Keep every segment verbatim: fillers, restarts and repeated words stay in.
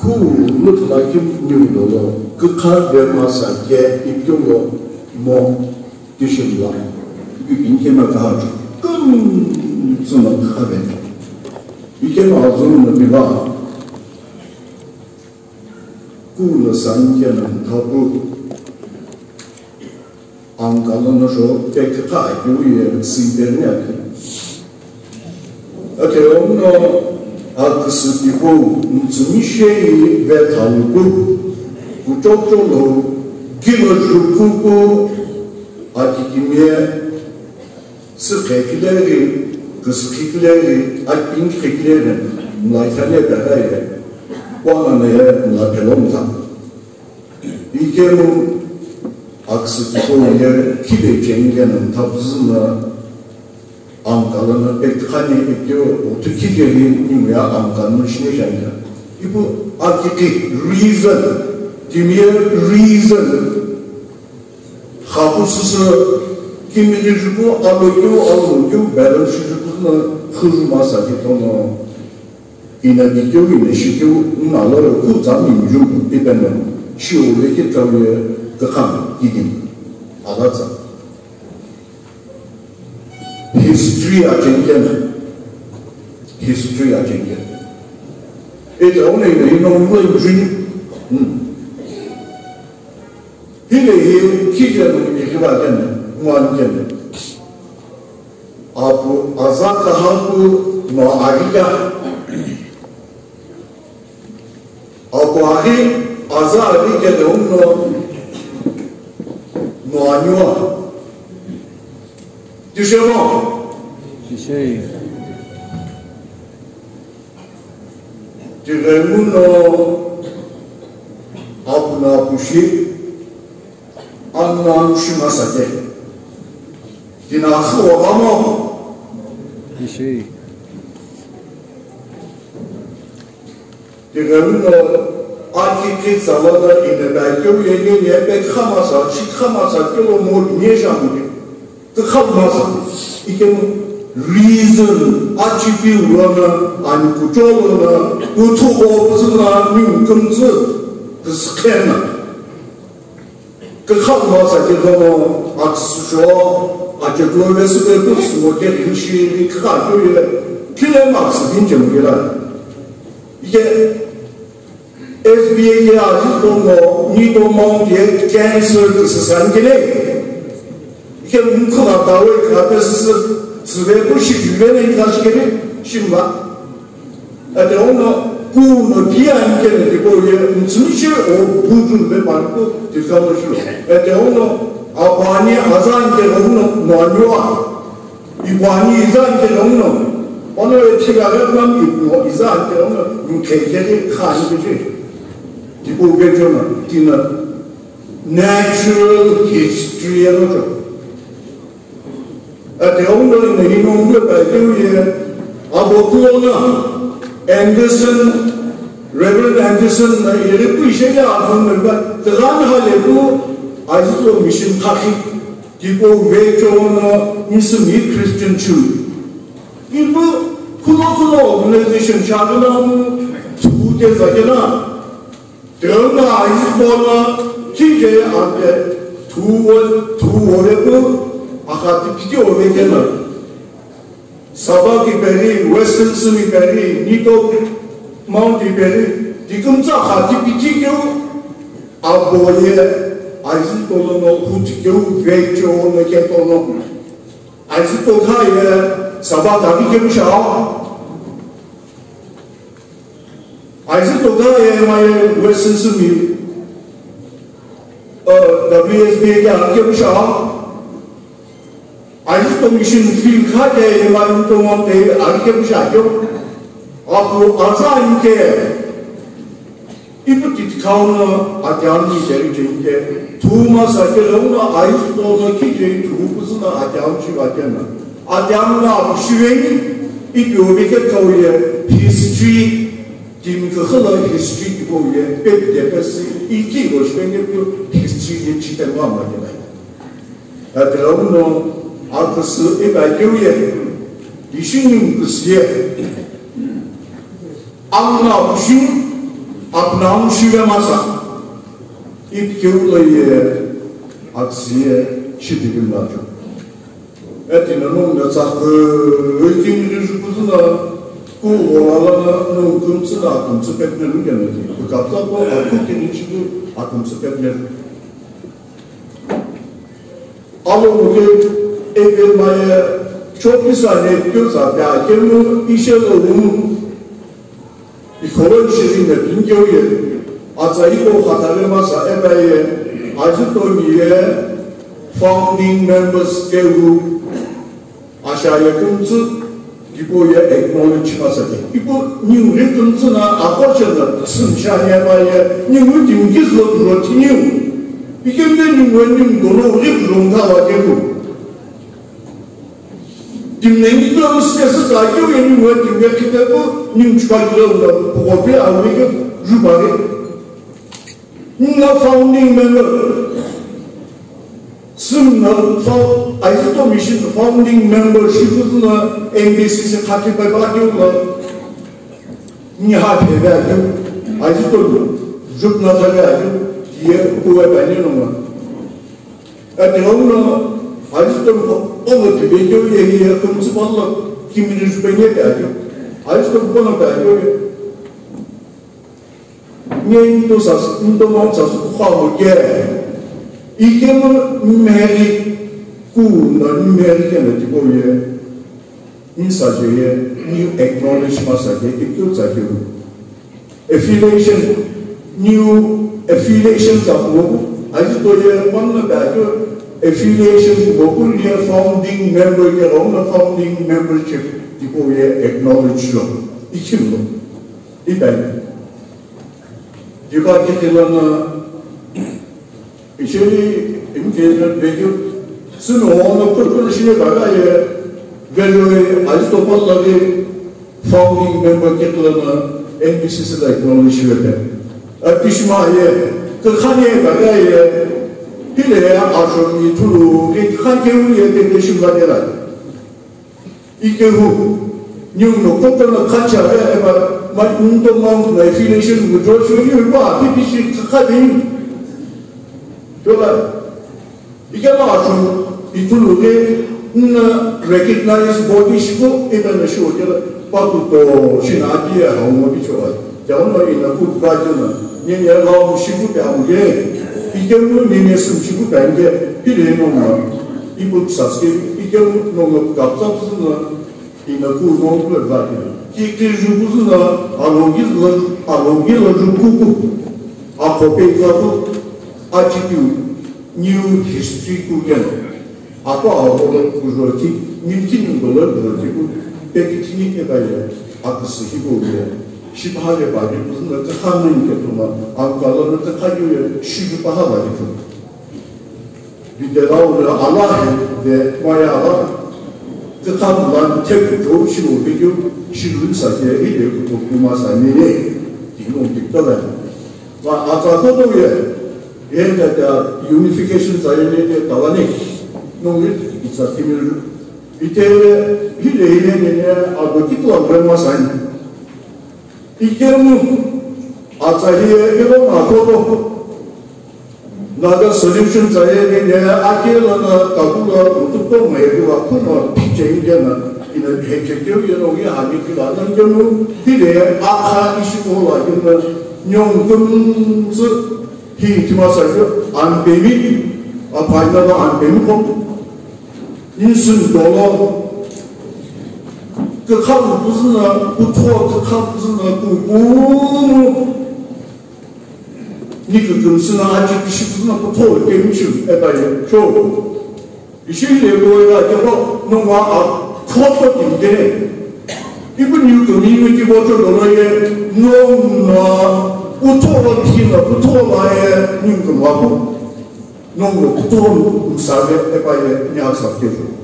Kulu thulakeu ningu lono kükha vema sa ke ikeu lo mo tishimla. Ipi keno kaha kümtsü no kükha ve. Ikemu azüni no piva. Kulu sani kena mthapu. Angka lono zho pekükha akeu ye sinteni akeu. Ake ono aküsü tipau mtsümishei vethaluku, kuchokcholo, kilo jukuku, akikimie, sükhekile ghi, küsükhekile ghi, akipinkhekile ghi, mlaithane pegha ye, kuanane ye mlaphelo mtha. Ikemu aküsü tipau ye khile cheni kena mthapu züna angka lono pekükhani ikeu otu khikeri ningu ye angka no shine jani. Ipu akiki reason, timi ye reason. Khapu süsü kimili juku, alokeu, alokeu, balance juku na khuru masa ke tono. Ina dikeu, ina shikeu, ina alore kutsa mi mjung, ipeno, shiu leke tawe, kakam, kidim. Adatsa. History achengena. History achengena. Ita one ina ino mwe mjuni. Hmm. Hile hi khijeno mi khiba kena, mwan kena. Apu aza kahapu no arika. Apu ari aza ari kele uno no anyua. Tishemo? Tishei. Tighenguno apu no apu shi, anu no anu shi masate. Tina akhu wa mamo. Ishi. Tighenguno aki ki tsalala ina da keu ye ye ye pe khamasa, shi khamasa keu mo nye jamu. Tikhalu masa, ikemu reason, achipi ulona, ani kuchou lona, uthu o puzuna, mi ukumtsu, kiskena. Tikhalu masa ke dono, atsucho, ache glorious ke putsu mo ke rinshi, ni kha kyo ye, kile masa, binje mo ye la. Ike, S B A ke aji tomo, ni tomo ye cancer ke sasan ke le. Ke mkhu ga dawe ka pe sisi, sibe ku shi juve ne ka shi ke le, shimba. Ate ono, ku no pia ni ke ne ko ye, mtsumi che o buju be pa ku, ti ka mo shu. Ate ono, apani azan ke ono, no anyo a. Ipani izan ke lono, ono e thiga ghe pam ipu izan ke lono, mkhe khe khe khani khe. Tipo ke jona, tina natural history ya lojo. Ate ono ne ino mwe pa ke ye, abo kuona, Anderson, Reverend Anderson na ire ku ishe ya abu mwe pa, tigana hale ku, aji to mission khakhi. Tipo vecho no nisimi Christian chu. Ipu kuno kuno organization chagana mu tu te zagena. Tena ayi bona kije ante tu wo tu wo le ku akati piti wo le kena. Sabah ki peri, Western Sydney peri, Nito Mount ki peri, dikumtsa khati piti keu, abo ye, aizü tolono, huti keu, ve keu, no ke tono. Aizü tokha ye, Sabah tabi keu sha. Aizü tokha ye, ma ye, Western Sydney, uh, W S B A ke a keu sha. Aizü to mission field kha ke, ema to mo te, a ke bu sha kyo. Apu aza in ke. Ipu tit kau na, atyam ni jeri jeri ke. Tu ma sa ke lo na, aizü to na ki je, tu ku su na, atyam shi ba ke na. Atyam na, apu shi ve ni, ipi o be ke kau ye, history, tim ke khala history ki bo ye, pe de pe si, iki lo shi ke history ye chi te ma ma ke na. Ate uno, aküsü iba keu ye, ishi ni mküsü ye. Angna pushi, Apnang shive masa, ipikeu lo ye atsüye shitibim lacho. Eti nonung na tsakü, eti ngi jukuzu na, ku ola la na, nung kumtsu na, kumtsu pekne lu kena di. Kapta ko, aku kini chiku, akumtsu pekne. Alo muke, ebe maye, chokisa ne, kyo sa, ya, kemu, ishe lo, umu. Ikholo ishiri nepinkewu ye, atsa hipau khatale masa epa ye, Azitomi ye founding members kehu, asha ye kumtsü, hipau ye acknowledge masa ke. Hipau ningu ghi kumtsü na, akoche na, sümsha ye pa ye, ningu timi kizü lo duro tiniu. Ikemde ningu we ningu dono ghi duro mtha wa kehu. Timi ningu lo sike sü sa keu ye ningu we timi ye khite ko, ningu chukwa kilo lo, poko pe awe ke, juba ke. Ningu founding member. Sümna fo-, Azitomi shi founding member shi kuzü na N B C C khaki pai pa keu la. Ni ha phe ba keu. Azitomi jup na za ba keu. Ye kuwe ba ni no ma. Ati no no Azitomi ko o mo phe be keu ye ye kumtsu pa la kimini jup ne ba keu. Azitomi ko na ba keu ye. Nge nto sas-, nto mo sas kukha mo ke. Ikemu mmeri ku na mmeri ke na tipo ye. Ni sa je ye, ni acknowledge ma sa je, ke kyo sa je. Affiliation, new affiliation sa mo. Aji to ye, one na ba ke affiliation mo ku ye founding member ke, one founding membership tipo ye acknowledge lo. Ikim lo. Ibai. Dipa kikilana, isheri imkena vekyu, sino ono purpose shine bagaye, vekyu Azitomi lagi founding member kikilana N B C C la acknowledge shiwete. Apishma ye, kakhane bagaye, hile ya ashon ni tulu, ki khake uye te shimla dela. Ikehu, ningu no kotana khacha eba, ma nto mount na affiliation mu Joshua yu ba, P P C kha din. Tola, ikema asu, itulu ke, na recognize body shiko, eba na shu kela, pa ku to, shina ati ya, hau mo bicho ai. Jaono ina ku ba jona, nini ya lao shiku ta mu ye. Ikemu nini sum shiku ta nge, pile no ma. Ibu saske, ikemu no ma kapsa na, ina ku no ku ba ke. Ki ki ju ku na, alongi la, alongi la ju ku ku. Ako pe ka ku, achiku, new history ku ke. Ako awo lo kuzhoti, milki nungolo kuzhoti ku, pekitini kebaye, aküsü hipau ye, shipha le bali kuzuna kakha nani ketuma, angkala na kakha yu ye, shijupaha bali ku. Bidelau le ala he, de maya ala, kakha lan tek jo shimu bigyu, shilun sa ke, hile kutu kuma sa nene, kinu dikta la. Ma ata koto ye, Yenda ta unification tsayene te tawani, nungit itsa timilu. Ite hile hile nene ado kitwa brema sani. Ikemu atsa hiye ilo na koto. Naga solution tsayene ne akela na kabula ututo maidu wa kuma piche inde na ina heche keu ye no ye hami kila na kemu hile akha ishi kola kemu nyong kemu. Hi ithima sa keu, anpemi, aphaina lo anpemi qo. Insün dolo. Kükha kuzuna, kutho kükha kuzuna, kukumu. Ni kükümsü na aji kishi kuzuna, kutho kemishi, ebaye, cho. Ishi level la kebo nongu a photo timi kene. Ipu new community voter dolo ye nongu utho lo thina, utho la ye new kemapu. Nongu utho msave epa ye nya sa kejo.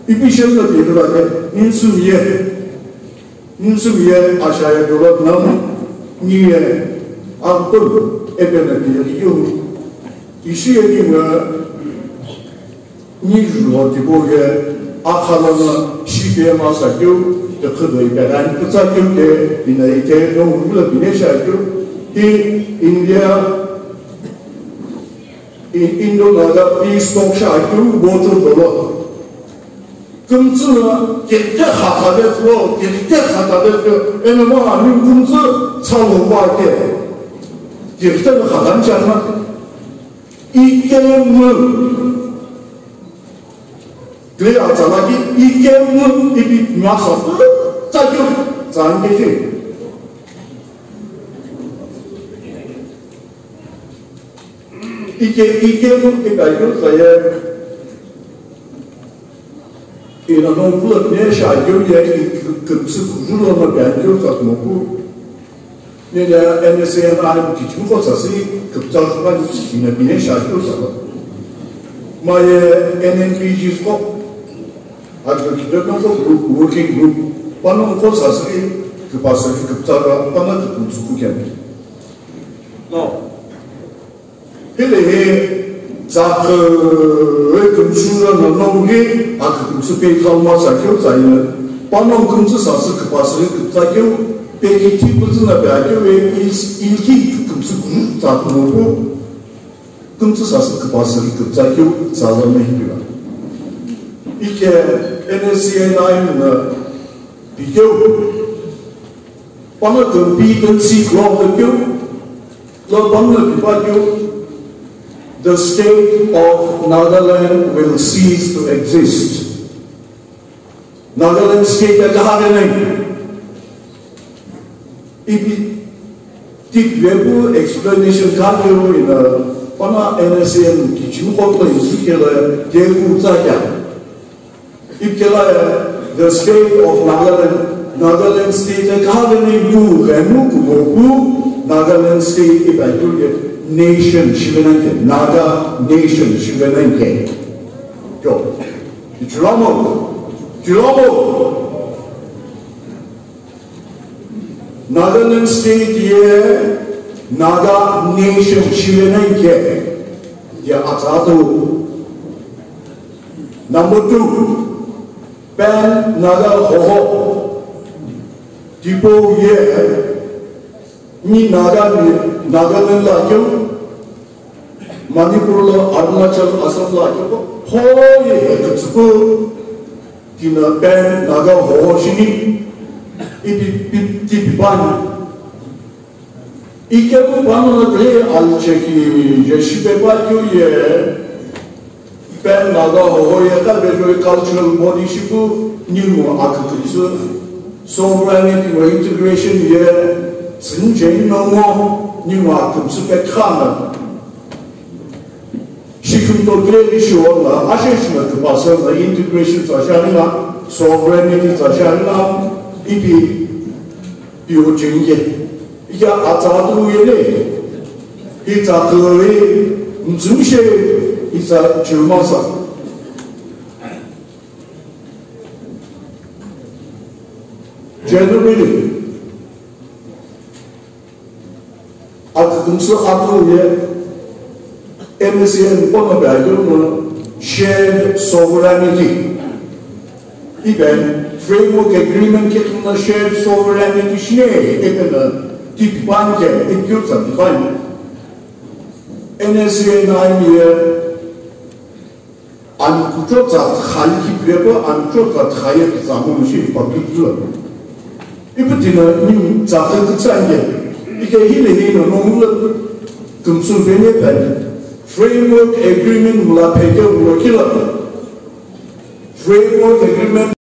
Ipi shemna tiro la ke insum ye. Insum ye ashaya dolo nam ni ye akul epena ni yo. Ishi ye ni Ni julo tipau ye akha lono shi pema sa keu, tikhido ipeghiani pütsa keu ke, ina ite no uvula pine sha keu, India, I-, Indo-Naga peace talk shi akeu vote dolo. Kümtsü no kekhe khakha vetsulo, kekhe khakha vetsulo, eno mo ani kümtsü tsalo va ke. Kekhe no khakha ni chana. Ikemu. Kile atsa lagi ikemu ipi masa. Tsakyu. Tsangkekhe. Ike, ikemu ipi akeu tsaye. Ina no kula ne shi akeu ye i kü-, kümtsü kuju lo no pi akeu tsa kumoku. Nile N S C N I kichimi qo tsasi küpütsa qhüpani ina bine shi akeu tsala. Maye N N P G scope. Akeu kipe no qo group, working group. Pano qo tsasi küpasa küpütsa ra, pano küpütsa kukemi. No. Hilehi, tsakü, e kümsü ra no, no hi, akü kümsü pe thalma tsakeu tsaye. Pano kümsü sasü küpasa küpütsa keu, pe kithi pütsü na pe akeu e, il-, ilki kümsü kümsü tsakü no bu. Kümtsü sasü küpasü küpütsa keu tsa lo mehi piva. Ike N S C N I na pikeu. Pano kümpi kümsi klo keu. Lo pano pipa keu. The state of Nagaland will cease to exist. Nagaland state ya kaha nai. Ipi tip vepu explanation kha keu ina pana N S C N kichimi qo isu kela kepu tsa kya. Ipi kela the state of Nagaland, Nagaland state ya kaha nai bu ghemu kumoku Nagaland state ipi akeu ye nation shivenanke, Naga nation shivenanke. Kyo. Ichilamo, ichilamo. Nagaland state ye Naga nation shivenanke ye atsa atau. Number two, Pan Naga Hoho. Tipau ye ni Naga ni Nagaland la keu. Manipur lo, Arunachal, Assam lo akeu, hoye kütsüpu, tina Pan Naga Hoho shini, ipi, pi, ti pipani. Ikepu pano na kule alcheki, je shipe pa keu ye, Pan Naga Hoho ye ka vejo cultural body shipu, ningu akütsü, sovereignty or integration ye, tsünche nongo, ningu akütsü pe khana. Shikimto kile ishi ona, ashe shina küpasa na integration tsa shani na, sovereignty tsa shani na, ipi, piyo chinge. Ika atsa atu yele, itsa kuri, mtsumshe, itsa chirmasa. Generally, akükümsü aküye M S C N pono be ayonu shared sovereignty. Iben framework agreement kekina shared sovereignty shine ekena tipipanke ekyo tsa define. N S C N I ye Ani kuchotsa khali ki pepe, ani kuchotsa khaye ki tsamo shi public lo. Ipi tina ni tsa khe kutsa nge. Ike hile hino no mula kumsu vene pe. Framework agreement mula peke mula kila. Framework agreement